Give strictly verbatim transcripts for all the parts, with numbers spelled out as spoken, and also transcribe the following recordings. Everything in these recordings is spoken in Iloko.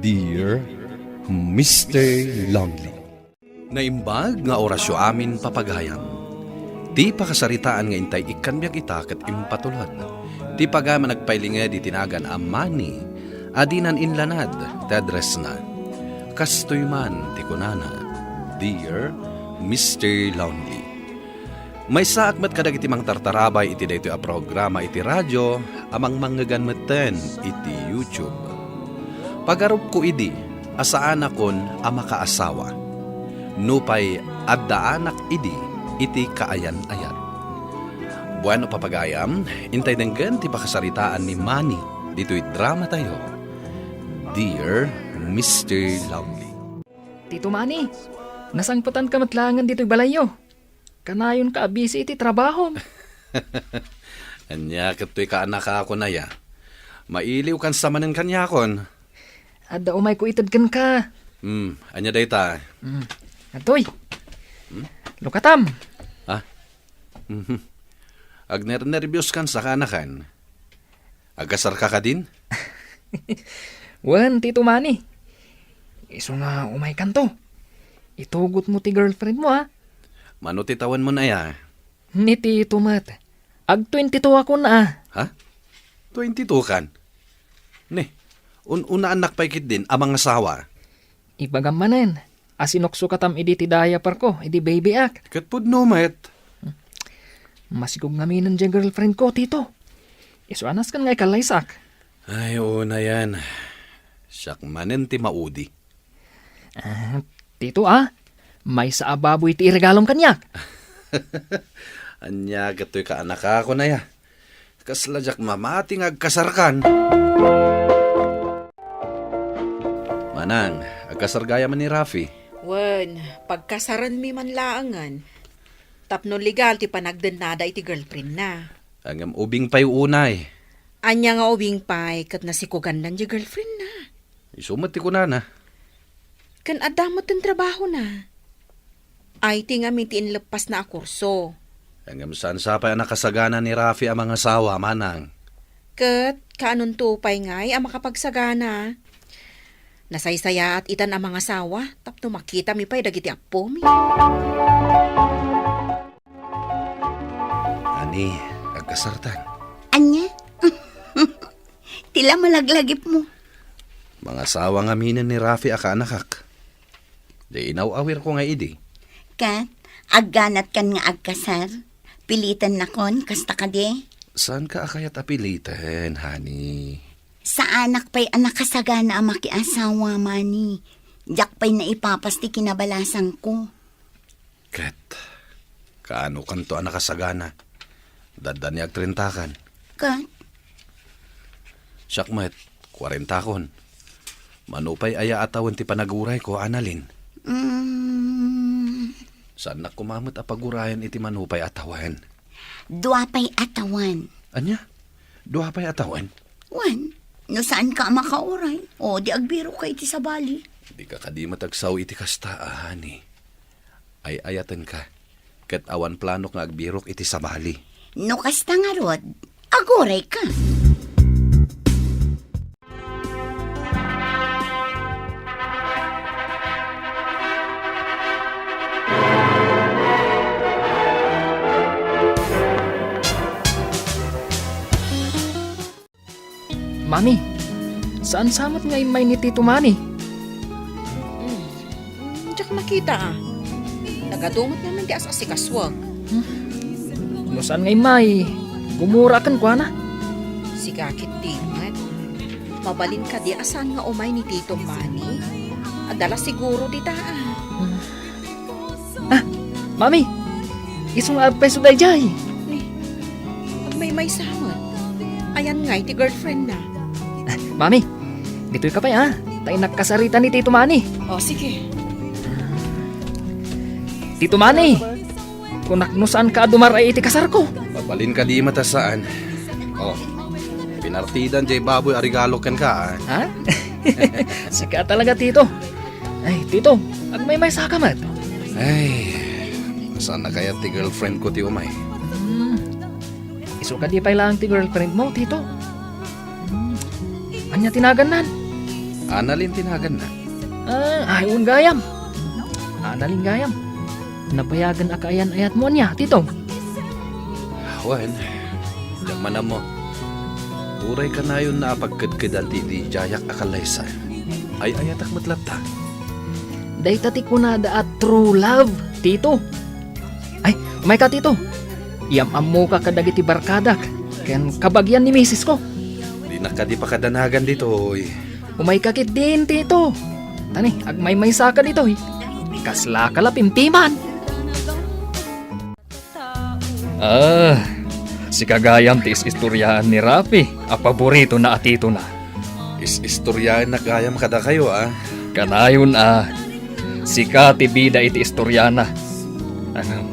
Dear Mister Lonely. Naimbag nga orasyo amin, papagayam. Ti pakasaritaan nga intay ikkan biag ita ket impatulod. Ti pagayam a nagpailinged iti nagan a Manny a dinan inlanad ti addressna. Kastoy man ti kunana, Dear Mister Lonely. Maysaak met kadagiti mangtartarabay iti daytoy a programa iti radio a mangmangngegan metten iti YouTube. Pagarupko idi a saanakon a makaasawa, nupay addaanak idi iti kaayan-ayat. Bueno, papagayam, intay denggen ti pakasaritaan ni Manny ditoy dramatayo, Dear Mister Lonely. Tito Manny, nasangpetanka met laengen ditoy balayyo. Kanayonka a busy iti trabahom. Ania ket toy kaanakakon aya? Mailiwkansa manen kaniakon. Adda umayko ited kenka. Hmm, ania dayta? Hmm. Adtoy. Hmm? Lukatam. Ah? Mhm. Agnernerbioskansa kaanakan? Agkasarka kadin? Wen, Tito Manny. Isu nga umaykanto. Itugotmo ti girlfriendmo, a? Mano ti tawenmon aya? Ni Tito met. Ag twenty-two akon, a. Ha? Twenty-two kan? Ne, un-unaannak pay ketdin a mangasawa. Ibagam manen a sinuksukatam idi ti diaperko idi baby-ak. Ket pudno met. Masikog ngamin diay girlfriendko, Tito. Isu a nasken nga ikallaysak. Ay, unayan. Siak manen ti maudi. Ah, Tito, a, maysa a baboy ti iregalom kaniak. Ania ket toy kaanakakon aya? Kasla diak mamati nga agkasarkan. Manang, agkasar gayam ni Rafi? Wen, pagkasarenmi man laengen. Tapno legal ti panagdennada iti girlfriendna. Ngem ubing pay unay. Ania nga ubing pay ket nasikugandan diay girlfriendna? Isu met ti kunana. Ken adda metten trabahona. Ay ti ngamin ti inleppasna a kurso. Ngem saan sa pay a nakasagana ni Rafi a mangasawa, Manang? Ket kaanonto pay ngay a makapagsagana? Nasaysayaat itan a mangasawa tapno makitami pay dagiti appomi. Ani, agkasartan? Ania? Ti la malaglagipmo. Mangasawa ngaminen ni Rafi a kaanakak. Di inaw-awirko nga idi. Ket, agganatkan nga agkasar? Pilitennakon, kasta kadi? Saanka a kayat a piliten, honey? Saanak pay a nakasagana a makiasawa, Manny. Diak pay naipapas ti kinabalasangko. Ket, kaanokanto a nakasagana? Dadda ni agtrintakan. Ket? Siak met, kuarentakon. Mano pay aya a tawen ti panagurayko, Annalyn? Mm. Saannak koma met a pagurayan iti mano pay a tawen. Dua pay a tawen. Ania? Dua pay a tawen? Wen, no saanka a makauray, o di agbirokka iti sabali. Dika kadi met agsao iti kasta, a, honey. Ay-ayatenka, ket awan planok nga agbirok iti sabali. No kasta ngarud, agurayka. Mami, saan sa met nga immay ni Tito Manny? Hmm, diak nakita, a. Nagadu met ngamin ti as-asikasuak. Hmm? No saan nga immay, gumura kenkuana. Sika ketdi met. Mabalin kadi a saan nga umay ni Tito Manny? Adda la siguro dita, a. Hmm. Ah, Mami! Isu nga agpayso daydiay. Ni, agmaymaysa met. Ayan ngay ti girlfriendna. Ah, Mami, ditoyka pay, a. Ta innak kasarita ni Tito Manny. O, sige. Tito Manny, kunak no saanka a dumar-ay iti kasarko. Mabalin kadi met a saan. O, pinartidan diay baboy a regalo kenka, a. Ha? Sika talaga, Tito. Ay, Tito, agmaymaysaka met. Ay, saan na kayat ti girlfriend ko ti umay? Hmm. Isu kadi pay laeng ti girlfriend mo, Tito? Hmm. Ania ti nagannan? Annalyn ti naganna. Ah, ay, wen gayam. Annalyn gayam. Nabayagen a kaayan-ayatmo ania, Tito? Wen, diak man ammo. Uray kanayonna a pagkedkedan ti idi diayak a kallaysa. Ay-ayatak met latta. Dayta ti kunada a true love, Tito. Ay, umayka, Tito. Iyam-ammoka kadagiti barkadak ken kabagian ni misisko. Dinak kadi pakadanagan ditoy. Umayka ketdin, Tito. Tani, agmaymaysaka ditoy. Kaslaka la pimpiman. Ah, sika gayam ti is-istoriaan ni Rafi a paboritona a titona. Is-istoriaennak gayam kadakayo, a. Kanayon a, sika ti bida iti istoriana. Ano,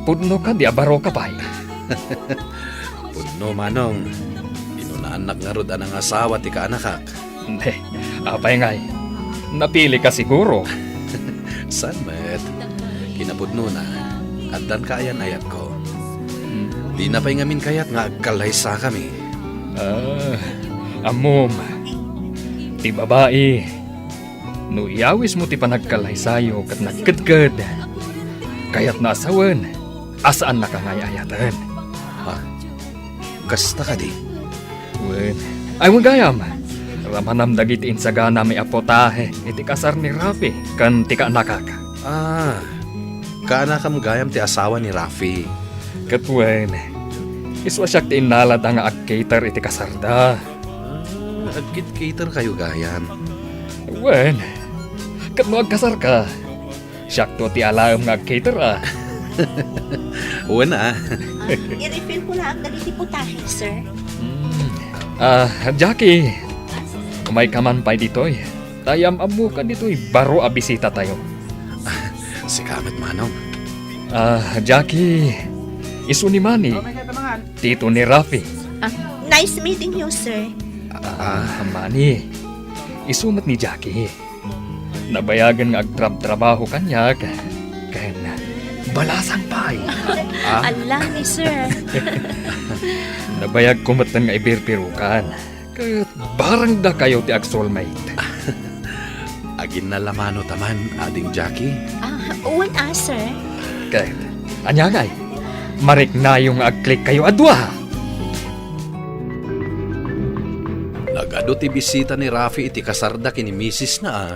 pudno kadi a baroka pay? Pudno, Manong. Inunaannak ngarud a nangasawa ti kaanakak. Hindi. Apay ngay? Napili ka siguro. Saan met? Kinapudnona, addan kaayan-ayatko. Hmm. Dina pay ngamin kayat nga agkallaysakami. Ah, ammom, ti babai, no iyawismo ti panagkallaysayo ket nagkedked, kayatna a sawen a saannaka nga ay-ayaten. Ha? Kasta kadi? Wen. Ay, wen gayam. Ramanam dagiti insaganami a potahe iti kasar ni Rafi ken ti kaanakak. Ah, kaanakam gayam ti asawa ni Rafi. Ket wen, isu a siak ti innalada nga ag-cater iti kasarda. Ah, ag-cater kayo gayam. Wen, ket no agkasarka, siakto ti alaem nga ag-cater, a. Wen, a. Ah, i-refill ko laeng dagiti putahe, sir. Hmm. Ah, Jackie, umayka man pay ditoy. Ta iyam-ammoka ditoy baro a bisitatayo. Sika met, Manong. Ah, Jackie, isu ni Manny, tito ni Rafi. Ah, nice meeting you, sir. Ah, Manny, isu met ni Jackie. Nabayagen nga agtrabtrabaho kaniak, ken balasang pay. Ah? Ala ni sir. Nabayagko metten nga ibirbirukan. Ket barangdakayo ti agsoulmate. Aginnala mano ta man, Ading Jackie? Ah, wen a, sir. Ket, ania ngay? Mariknayo nga agklikkayo a dua. Nagadu ti bisita ni Rafi iti kasarda ken ni misisna, a.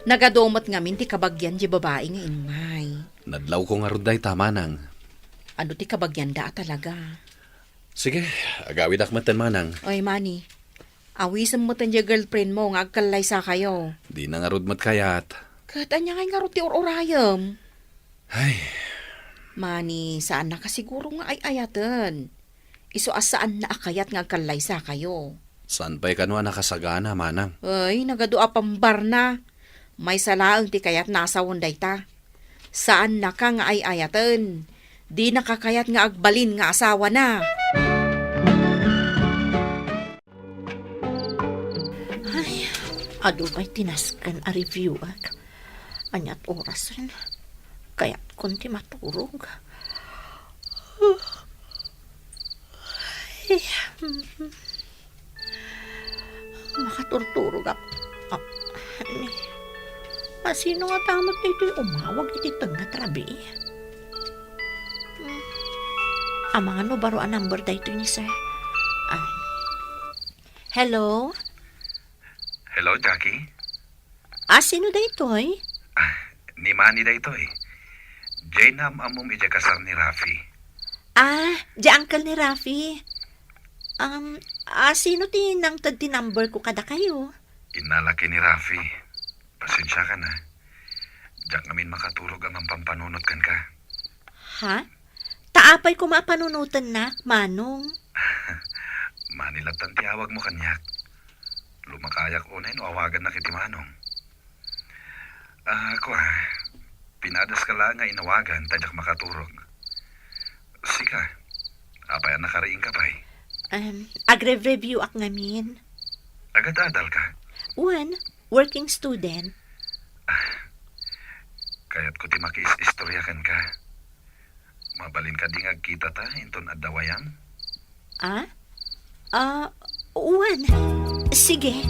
Nagadu met ngamin ti kabagian ti babai nga immay. Nadlawko ngarud dayta, manang. Adu ti kabagianda a talaga. Sige, agawidak metten, manang. Oy, Manny, awisem metten diay girlfriend mo nga agkallaysakayo. Dina ngarud met kayat. Ket ania ngay ngarud ti ur-urayem? Ay. Manny, saannaka siguro nga ay-ayaten. Isu a saanna a kayat nga agkallaysakayo. Saan pay kano a nakasagana, manang? Ay, nagadu a pambarna. Maysa laeng ti kayatna a sawen dayta. Saannaka nga ay-ayaten. Dinaka kayat nga agbalin nga asawana. Ay, adu pay ti nasken a review, ak. Aniat orasen? Kayatkon ti maturog. Ay, makaturturog, ap-, ap-, ni, asino nga tamot daytoy umawag iti tengnga ti rabii? Amangan no baro a number daytoy ni sir. Ah. Hello? Hello, Jackie? Ah, sino daytoy? Ah, ni Manny daytoy. Jay, naam-ammom idiay kasar ni Rafi. Ah, di uncle ni Rafi. Um, ah, sino ti nangted ti number ko kadakayo? Innalak ken ni Rafi. Pasensiakan a. Diak ngamin makaturog a mampampanunot kenka. Ha? Ta apay koma a panunotennak, Manong? Manny lattan ti awagmo kaniak. Lumakayak unay no awagannak iti Manong. Ah, kua, pinadaska laeng nga inawagan ta diak makaturog. Sika, apay a nakariingka pay? Em, agre-review ak ngamin. Agad-adalka? Wen, working student. Ah, kayatko ti makiis-istorya kenka. Mabalin kadi nga agkitata inton adda wayam? Ah? Ah, wen. Sige.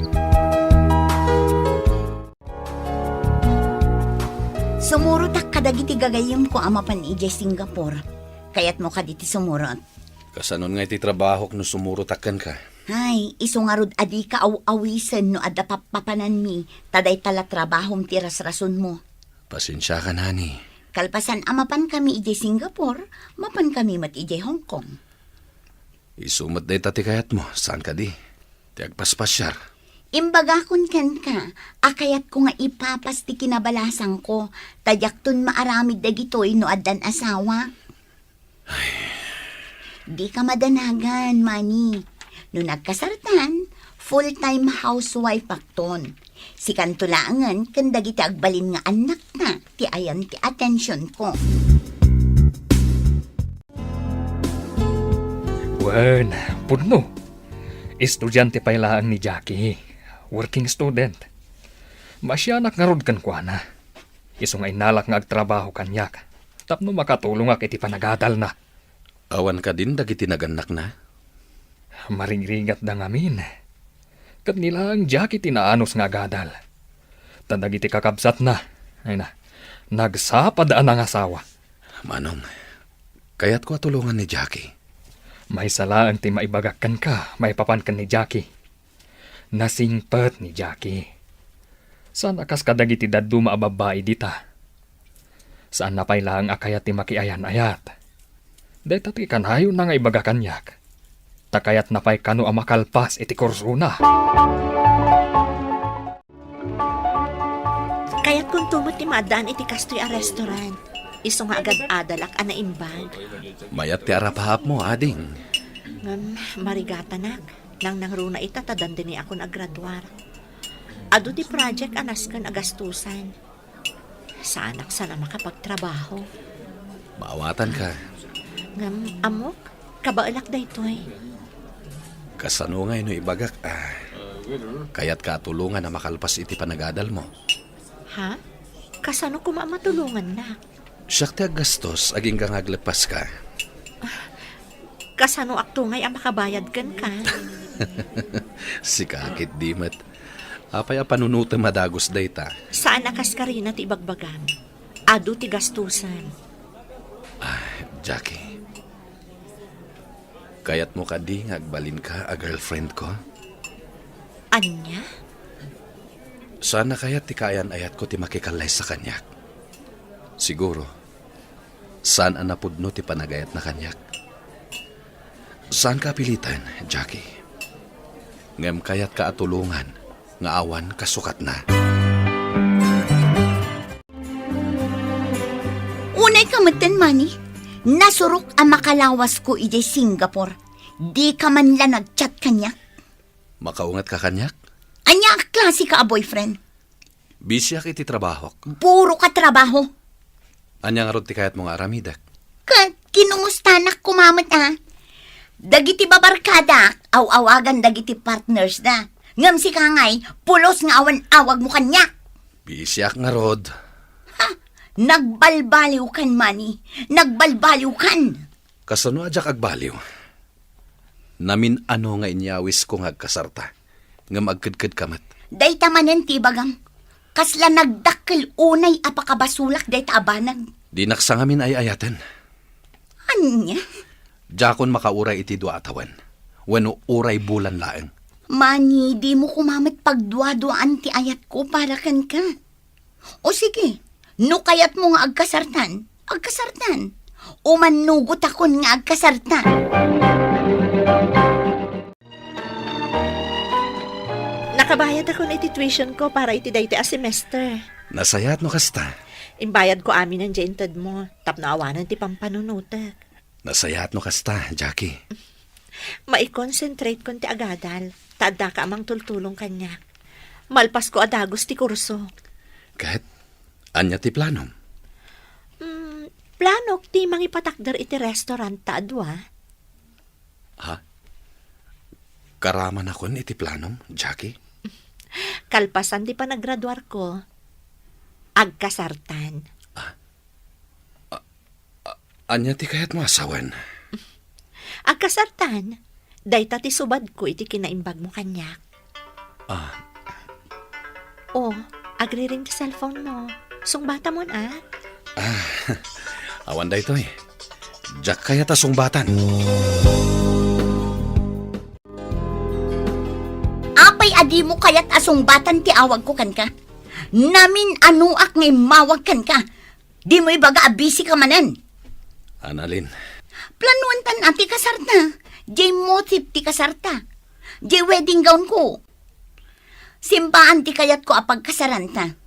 Sumurotak kadagiti gagayyemko a mapan idiay Singapore. Kayatmo kadi ti sumurot? Kasanon nga iti trabahok no sumurotak kenka? Ay, isu ngarud a dika aw-awisen no adda pappapananmi, ta dayta la trabahom ti rasrasonmo. Pasensiakan, honey. Kalpasan a mapankami idiay Singapore, mapankami met idiay Hong Kong. Isu met dayta ti kayatmo, saan kadi? Ti agpaspasiar. Imbagakon kenka a kayatko nga ipapas ti kinabalasangko, ta diakton maaramid dagitoy no addan asawa. Dika madanagan, Manny. No nagkasartan, full-time housewife akton. Sikanto laengen ken dagiti agbalin nga annakta ti ayan ti atensionko. Wen, pudno. Estudiante pay laeng ni Jackie. Working student. Maasianak ngarud kenkuana. Isu nga innalak nga agtrabaho kaniak tapno makatulongak iti panagadalna. Awan kadin dagiti nagannakna? Marigrigatda ngamin. Ket ni laeng Jackie ti naanus nga agadal. Ta dagiti kakabsatna, ay na, nagsapad a nangasawa. Manong, kayatko a tulongan ni Jackie. Maysa laeng ti maibagak kenka maipapan ken ni Jackie. Nasingpet ni Jackie. Saan a kas kadagiti dadduma a babbai dita. Saanna pay laeng a kayat ti makiayan-ayat. Dayta ti kanayonna nga ibaga kaniak. Ta kayatna pay kano a makalpas iti kursona. Kayatkonto met ti maaddaan iti kastoy a restaurant. Isu nga agad-adalak a naimbag. Mayat ti arapaapmo, ading. Ngem marigatanak. Nangnangruna ita ta dandani akon agraduar. Adu ti project a nasken a gastusan. Saanak saan a makapagtrabaho. Maawatanka. Ngem, ammok, kabaelak daytoy. Kasano ngay no ibagak a kayatka a tulongan a makalpas iti panagadalmo? Ha? Kasano koma a matulongannak? Siak ti aggastos, agingga nga agleppaska. Kasanoakto ngay a makabayad kenka? Sika ketdi met. Apay a panunotem a dagus dayta? Saan a kas karina ti ibagbagam. Adu ti gastusan. Ah, Jackie. Kayatmo kadi nga agbalinka a girlfriendko? Ania? Saan a kayat ti kaayan-ayatko ti makikallaysa kaniak. Siguro, saan a napudno ti panagayatna kaniak. Saanka a piliten, Jackie. Ngem kayatka a tulongan nga awan kasukatna. Unayka metten, Manny. Nasurok a makalawasko idiay Singapore. Dika man la nag-chat kaniak. Makaungatka kaniak? Ania a klaseka a boyfriend? Busyak iti trabahok. Puro ka trabaho. Ania ngarud ti kayatmo nga aramidek? Ket kinumustanak koma met, a. Dagiti babarkadak, aw-awagan dagiti partners da. Ngem sika ngay, pulos nga awan awagmo kaniak. Busyak ngarud. Ha? Nagbalbaliwkan, Manny. Nagbalbaliwkan. Kasano a diak agbaliw? Namin-ano nga inyawisko nga agkasarta, ngem agkedkedka met. Dayta manen ti ibagam. Kasla nagdakkel unay a pakabasolak dayta a banag. Dinak sangamin ay-ayaten. Ania? Diakon makauray iti dua a tawen, wenno uray bulan laeng. Manny, dimo koma met pagduaduaan ti ayatko para kenka. O sige, no kayatmo nga agkasartan, agkasartan. O mannugotakon nga agkasartan. Nakabayadakon iti tuitionko para iti daytoy a semester. Nasayaat no kasta. Imbayadko aminen diay intedmo, tapno awanen ti pampanunotek. Nasayaat no kasta, Jackie. Maikonsentratekon ti agadal, ta addaka a mangtultulong kaniak. Malpasko a dagus ti kurso. Ket, ania ti planom? Mm, planok ti mangipatakder iti restaurant ta adua. Ha? Karamanakon iti planom, Jackie? Kalpasan ti panagraduarko, agkasartan. Ah? A-, a-, ania ti kayatmo a sawen? Agkasartan, dayta ti subadko iti kinaimbagmo kaniak. Ah. O, agriring ti cellphone mo. Sungbatamon, a? Awan daytoy. Diak kayat a sungbatan. Apay a dimo kayat a sungbatan ti awagko kenka? Namin-anoak nga immawag kenka. Dimo ibaga a busy ka manen. Annalyn. Planuantan a ti kasarta. Diay motif ti kasarta. Diay wedding gown ko. Simbaan ti kayatko a pagkasaranta.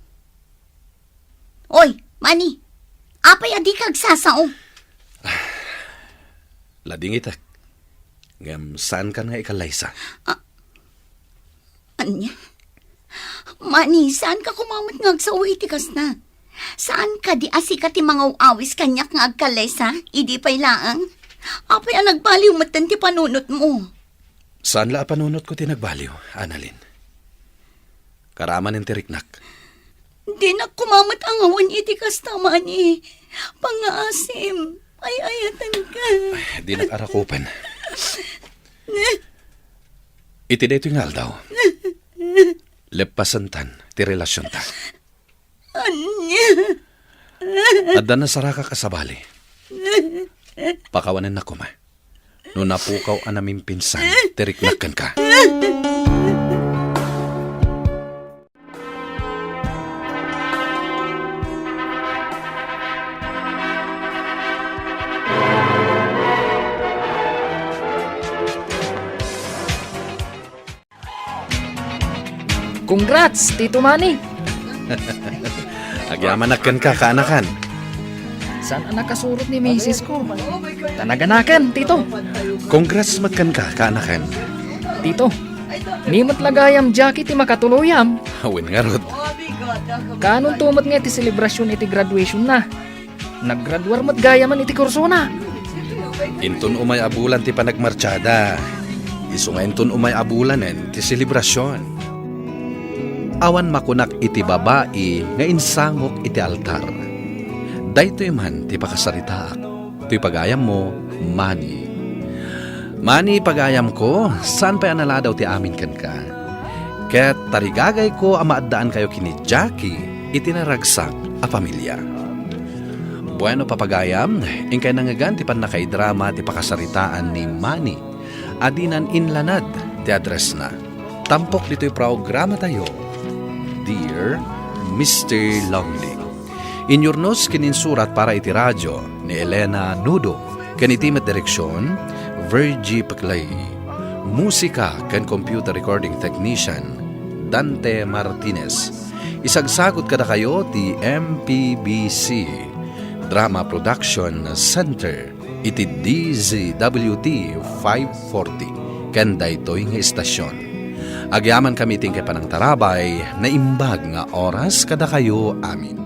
Oy, Manny, apay a dika agsasao? Ladingitek. Ngem saankan nga ikallaysa. Ah, ania? Manny, saanka koma met nga agsao iti kasta? Saan kadi a sika ti mangaw-awis kaniak nga agkallaysa? Idi pay laeng? Apay a nagbaliw metten ti panunotmo? Saan la a panunotko ti nagbaliw, Annalyn. Karamanen ti riknak. Dinak koma met angawen iti kasta, Manny. Pangngaasim, ay-ayatenka. Ay, dinak arakupen. Iti daytoy nga aldaw, leppasentan ti relasionta. Ania? Adda nasarakak a sabali. Pakawanennak koma. No napukaw a namimpinsan ti riknak kenka. Congrats, Tito Manny! Agyamanak kenka, kaanakan. Saan a nakasurot ni misis ko? Ta naganakan, Tito. Congrats met kenka, kaanakan. Tito, ni met la gayam Jackie ti makatuloyam. Wen ngarud. Kaanonto met nga ti selebrasion iti graduationna. Naggraduar met gayamen iti kursona. Inton umay a bulan ti panagmartiada, isu nga inton umay a bulanen ti selebrasion. Awan makunak iti babai nga insangok iti altar. Daytoy man ti pakasaritaak, toy pagayammo, Manny. Manny, pagayamko, saan pay a naladaw ti amin kenka. Ket tarigagayko a maaddaankayo ken ni Jackie iti naragsak a pamilia. Bueno, papagayam, inkay nangngegan ti pannakaidrama ti pakasaritaan ni Manny a dinan inlanad ti addressna. Tampok ditoy programatayo, Dear Mister Lonely. Inyurnos ken insurat para iti radio ni Elena Nudo, ken iti met direksion, Virgie Peclay. Musika ken computer recording technician, Dante Martinez. Isagsagut kadakayo ti M P B C Drama Production Center iti D Z W T five forty ken daytoy nga istasion. Agyamankami iti inkay panangtarabay, naimbag nga oras kadakayo amin.